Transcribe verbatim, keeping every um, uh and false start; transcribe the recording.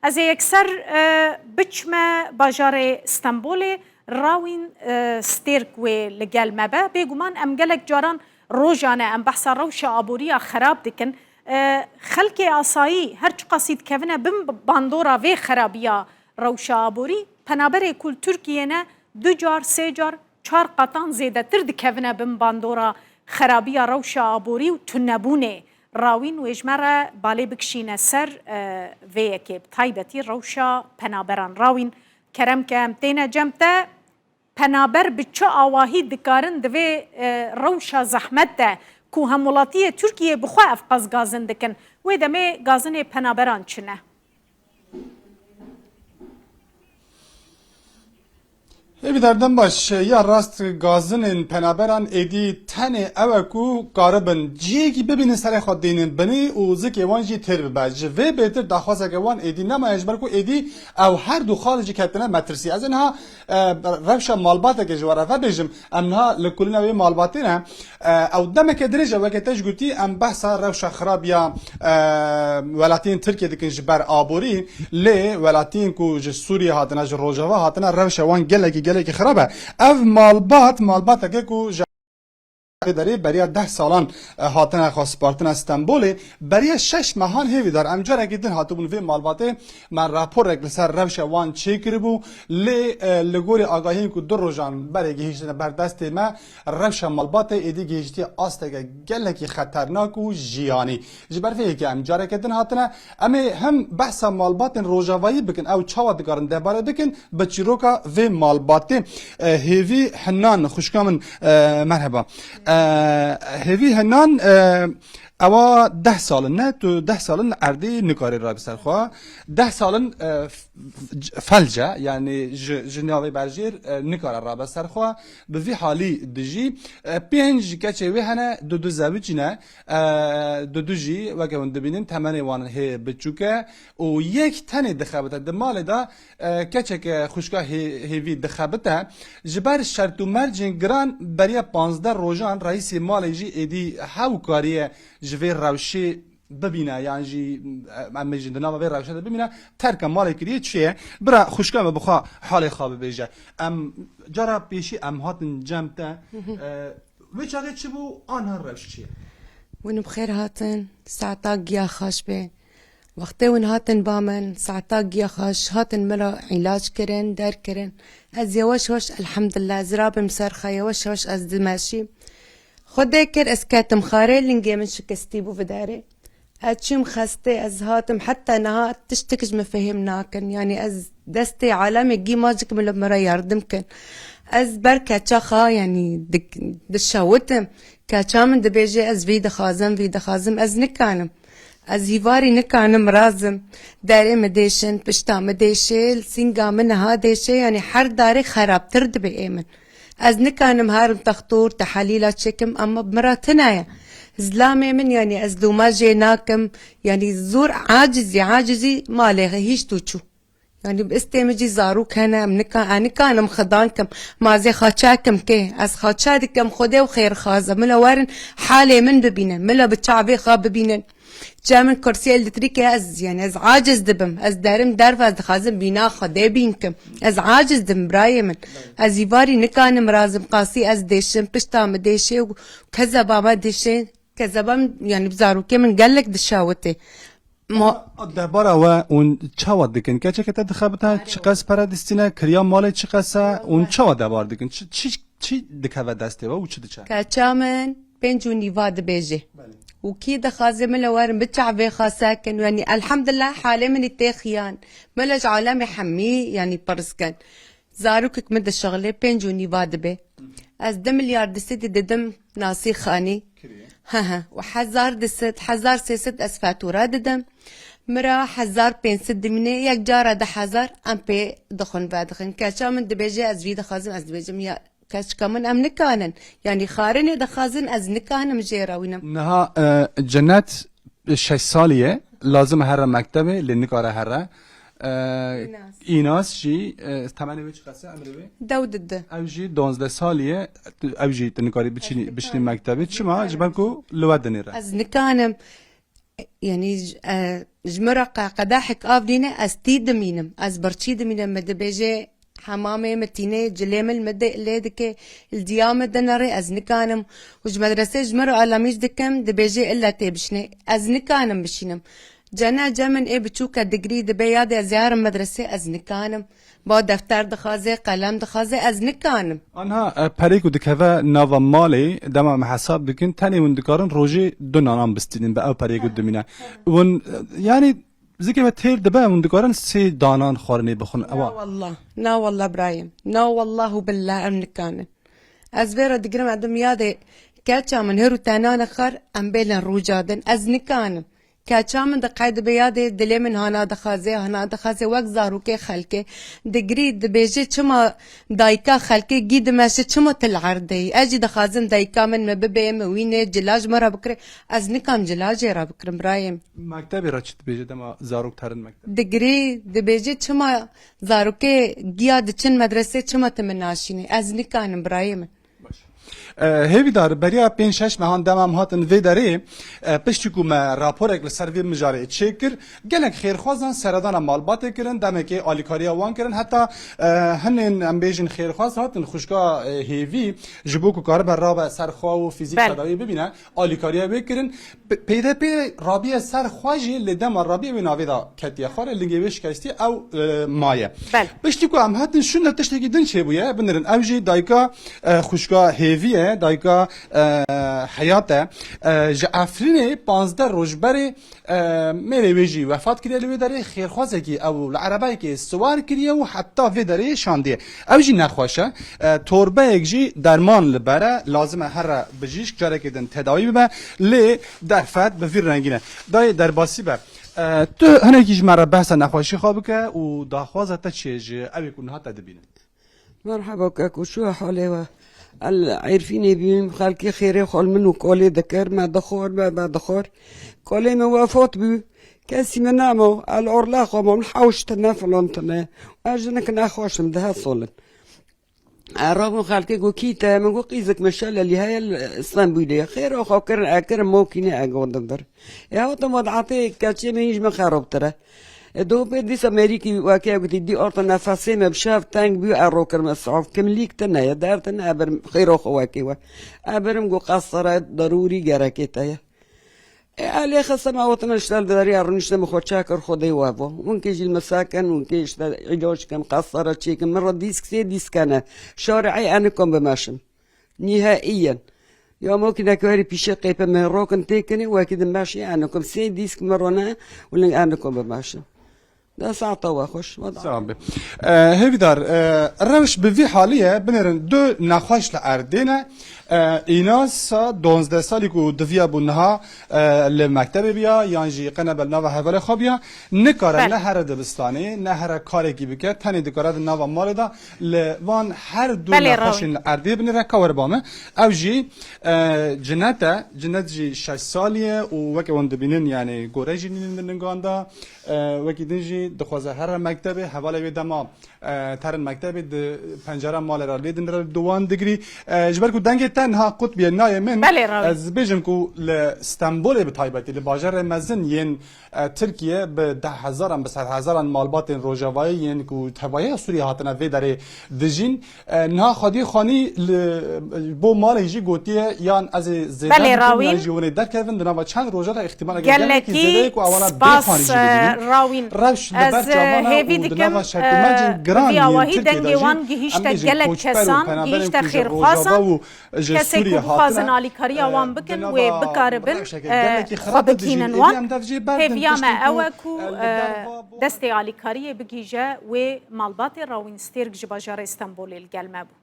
Ez ê yekser, e, biçme bajarê Stenbolê, Rawîn, e, Stêrk wê li gel me be. Bêguman em gelek caran rojane em behsa rewşa aboriya xerab dikin. E, xelkê asayî her çiqasî dikevine bin bandora vê xerabiya rewşa aborî, penaberê ku li Tirkiyê ne du car, sê car, çar qatan zêdetir dikevine bin bandora xerabiya rewşa aborî û tunebûnê. Rawîn wê ji me re balê bikişîne ser, e, vê yekê, bi taybetî rewşa penaberan. Rawîn, kerem ke em têne cem te, penaber bi çi awahî dikarin di vê, e, rewşa zehmet de ku hemwelatiyê Tirkiyê bi xwe ev qas gazin dikin? Wê demê gazinê penaberan çi ne? Hêvî derdim baş, ya rast gazinên penaberan êdî tenê ew e ku karibin cihêkî bibînin serê xwe dînin binî û zikê wan jî têr bibe. Ji vê bêtir daxwazeke wan êdî nemaye, ji ber ku êdî ew her du xal jî ketine metirsî. Ez ê niha, e, rewşa malbateke ji we re vebêjim. Em niha li kulîna wê malbatê ne. E, ew demeke dirêj e, weke te jî gotî, em behsa rewşa xirab ya, e, welatiyên Tirkiye dikin ji ber aborî, lê welatiyên ku ji Sûriye hatine, ji Rojava hatine, rewşa wan gelekî, gelekî xirab e. Ev malbat, malbateke ku ji vê derê beriya deh salan, e, hatine xwe spartine Stenbolê, beriya şeş mehan hêvîdar em carekî din hatibûn vê malbatê, me raporek li ser rewşa wan çêkiribû, lê, e, li gorî agahiyên ku du rojan berê gihîştine ber destê me, rewşa malbatê êdî gihîştiye asteke gelekî xeternak û jiyanî. Ji ber vê yekê em careke din hatine, em ê hem behsa malbatên rojavayî bikin, ew çawa dikarin debare bikin, bi çîroka vê malbatê. E, Hêvî Hinan, xwişka min, e, merheba. E, Hêvî Hinan, e, ewa deh sal in, ne? Tu deh sal in erdê nikarî rabe ser xwe. Deh sal in, e, f-, f-, felc e, yanî ji, ji navê berjêr, e, nikare rabe ser xwe. Bi vî halî dijî. E, pênc keçê wê hene, du du zewicî ne. E, du du jî weke hûn dibînin temenê wan hê biçûk e û yek tenê dixebite. Di malê de, e, keçeke xwişka hê-, hêvî dixebite. Ji ber şert û mercên giran beriya panzdeh rojan reîsê malê jî êdî hew kariye ji vê rewşê bibîne, yan jî, e, em bêjin di nava vê rewşe de bimîne, terka malê kiriye çi ye? Bira xwişka me bi xwe halê xwe bibêje. Em cara pêşî em hatin cem te, e, wê çaxê çi bû, an her rewş çi ye? Hûn bi xêr hatin, saeta giya xweş be. Wextê hûn hatin ba min, saeta giya xweş, hatin min re îlac kirin, derkirin. Ez yeweş yeweş, elhamdulillah, ez rabim ser xwe, yeweş yeweş ez dimeşîm. Xwedê kir, ez ketim xarê, lingê min şikestî bû vê derê. Ez çûm xestê, ez hatim, heta niha tiştek ji min fehim nakin. Yanî ez destê alemê gî macik min li min re yardim kin. Ez ber keça xwe, yanî dik-, dişewitim. Keça min dibêje, ez vî dixwazim, vî dixwazim, ez nikanim. Ez hîvarî nikanim razim. Derê min dêşin, pişta min dêşê, li sînga min niha dêşê, yanî her darê xerabtir dibe ê min. Ez nikanim herim textor, tehelîla çêkim, ama bi min re tune ye. Zilamê min, yanî ez lûma jê nakim, yanî zor acizî, acizî malê hîşt û çû. Yanî bi istê min jî zarok hene, em nika-, ez nikanim xidan kim, ma zê xaça kim kê. Ez xaça dikim Xwedê û xêrxaze. Mila werin halê min bibînin, mila bi çavê xwe bibînin. Çe min kursiyê elektrîkê ez, yanî ez aciz dibim. Ez derim derve, ez dixwazim bîna Xwedê bîn kim. Ez aciz dibim birayê min. Ez hîvarî nikanim razim qasî ez dêşim, pişta min dêşê û kezeba me dêşê. Kezeba min, yanî bi zarokê min gelek dişawitê. Ma- Debara we hûn çawa dikin? Keçeke te dixebite, çiqas pere distîne, kiriya malê çiqas e, hûn çawa debar dikin? Çi, çi, çi dikeve destê we û çi diçe? Keça min pênc û nîva dibêje. Belê. Û kî dixwaze min le werin bi çavê xwe sekin, yanî elhamdulillah halê min ê tê xiyan. Min le ji alemê hemî, yanî pirs kin. Zarokek min dişixile pênc û nîva dibe. Ez du milyar du sed didim Nasî Xanî. Kiriye. He he. Û hezar du sed, hezar sê sed ez fatura didim. Mira hezar pênc sed dimîne, yek cara du hezar em pê dixwin vedixin. Keça min dibêje ez vî dixwazim, ez dibêjim ya keçika min em nikanin. Yanî xarinê dixwazin ez nikanim jê re wînim. Niha, e, Cennet şeş salî ye, lazim e here mektebê, lê nikare here. E, Înas. Înas jî, e, temenê wê çiqas e, emrê wê? Dew didi. Ew jî duwazdeh salî ye, ew jî tu nikarî biçînî, Ew biçînî nikarî. Mektebê. Çima? Nikarî. Ji ber ku li we dinêre. Ez nikanim. yanî, e, ji min re qe-, qedehek av nîne, ez tî dimînim, ez birçî dimînim, min dibêje, hemamê min tîne, cilê min li min de-, lê dike, li diya min dinere, ez nikanim. Û ji medresê ji min re alamîş dikim, dibêje, illa tê bişinê, ez nikanim bişînim. Cene ce min ê biçûke digrî dibe, ya dê ez ê herim medresê, ez nikanim. Ba defter dixwaze, qelem dixwaze, ez nikanim. Anha, e, perê ku dikeve nava malê, dema me hesab dikin, tenê hûn dikarin rojê du nanan bistînin, bi ew perê ku dimîne. Hûn, e, yanî, zikê me têr dibe, hûn dikarin sê danan xwarinê bixwin. Na Ewa. Wallah, na wallah birayê min. Na wallah û billah em nikanin. Ez vê re digirim, ez dim ya dê keça min her û tenane xar, em bêlin rûca din. Ez nikanim. Keça min diqey dibe ya dê dilê min hana dixwaze, hana dixwaze wek zarokê xelkê. Digirî dibêje çima dayika xelkê gî dimeşe, çima tu li erdê yî? Ez jî dixwazim dayika min min bibê, min wînê, cila ji min re bikire. Ez nikam cila jê re bikirim birayê min. Mektebê re çi dibêje dema zarok terin mekteb? Digirî dibêje çima zarokê giya diçin medresê, çima tu min naşînî? Ez nikanim birayê min. Baş. E, Hêvîdar, beriya pênc şeş mehan dema em hatin vê derê, e, piştî ku me raporek li ser vê mijarê çêkir, gelek xêrxwazan seredana malbatê kirin, demekê alîkariya wan kirin, heta, e, hinên, em bêjin, xêrxwaz hatin xwişka, e, Hêvî, ji bo ku karibe rabe ser xwe û fîzîk Bel. tedawî bibîne, alîkariya wê kirin. P-, peyde pê rabiye ser xwe jî, lê dema rabiye wê navê de ketiye xwarê, lingê wê şikestî ew, e, maye. Bel. Piştî ku em hatin şûnde tiştekî din çêbûye, binêrin ew jî dayika, e, xwişka Hêvî ye, dayika, e, Heyat e. E, ji Efrînê panzdeh roj berê, e, mêrê wê jî wefat kiriye li wê derê, xêrxwazekî ew li erebeyekê siwar kiriye û heta vê derê şandiye. Ew jî nexweş e. E, torbeyek jî derman li ber e. Lazim e here bijîşk carekê din tedawî bibe. Lê derfet bi vî rengî ne. Dayê derbasî be. E, tu hinekî ji me re behsa nexweşî xwe bike û daxwaza te çi ye ji ewê ku niha te dibînin? Merhaba keko, çi ye halê we? El Êrfînê bîm, xelkê xêrê xwe li min û kolê dikir, me dixwar, me vedixwar. Kolê min wefat bû. Kesî min nema, el orla xwe mam, hewş tine, filan tine. Ez jinik nexweş im, deh solin. E, rabûn xelkê got, "Kî te?" Min got, "Qîzik min şelelî heye li Stenbûlê ye." Xêr xwe kirin, e kirin, mokîne e got, "Dim vir." E, hatim vat, "Etê keçê min hîn ji min xerabtir e." E, do pê dîsa mêrîkî wekê gotî, "Dî orta nefesê me bi şev teng bû, e, ro kirime saf. Kimlîk tine ye, der tine, e, birim xêra xwe wekê we." E, birim got, "Qesara darûrî gerekê te ye." E, elê xistim, e, wotine işte li deriya rûniştim, xwe çekir, Xwedê we bo. Winkê jî li min sekin, winkê işte îlac kin, qesara çêkin. Min re dîsk, sê dîsk hene. Şarê ey enikom bimeşim. Nîhaiyen. Ya mokî nekwerî pîşê qêpe min rokin têkinî, wekî di meşê enikom. Sê dîsk min rone û ling enikom bimeşim. De saeta we xweş. Wada. Sağ be. E, Hêvîdar, e, rewş bi vî halî ye, binêrin du nexweş li erdê ne. E, Înas sa donzdeh salî ku diviya bû niha, e, li mektebê biya, yan jî qene bel nava hevalê xwe biya, nikare Bel. ne here dibistanê, ne here karekî bike, tenê dikare di nava malê de li van her du Belê, nexweşên Rawî. li erdê binêre, ka were ba me. Ew jî, e, Cinet e, Cinet jî şeş salî ye û weke wan dibînin, yanî gore jî nînin di ningan de. E, wekî din jî dixwaze here mektebê, hevalê wê dema, e, terin mektebê di pencera malê re lê dinire li wan digirî. E, ji ber ku dengê te niha qut bûye nayê min, Belê, Rawî. ez bêjim ku li Stenbolê bi taybetî, li bajarê mezin yên, e, Tirkiye bi deh hezaran, bi sedhezaran malbatên Rojavayê yên ku tevahiya Sûriyê hatine vê derê dijîn. E, niha Xwedî Xanî li, bo malê jî gotiye, yan ez ê zêde Belê, bikim, Rawîn. yan jî hûn ê derkevin, di nava çend roja de îhtimaleke gelekî Gelekî zêde ye ku ewana bê spas, xanî jî e, bibînin. Rawîn. Rewş li ber çavan e, hêvî û di dikim, nava e, şertmendên giran vî awahî yên Tirkiyê dengê de wan jî, gihîşte em bêjin gelek koçber û kesan, penaberên gihîşte ku ji xêrxwazan, Rojava û ji kesê Sûriyê ku bixwazin hatine, alîkariya e, wan di bikin, nava wê bikaribin, rewşeke e, gelekî xwe xirab de bikînin dijîn. wan. Êdî em dev jê berdin, Hêviya me piştî ku, ew e ku, e, li e, derva bo destê alîkariyê bigihîje wê malbatê. Rawîn Stêrk ji bajarê Stenbolê li gel me bû.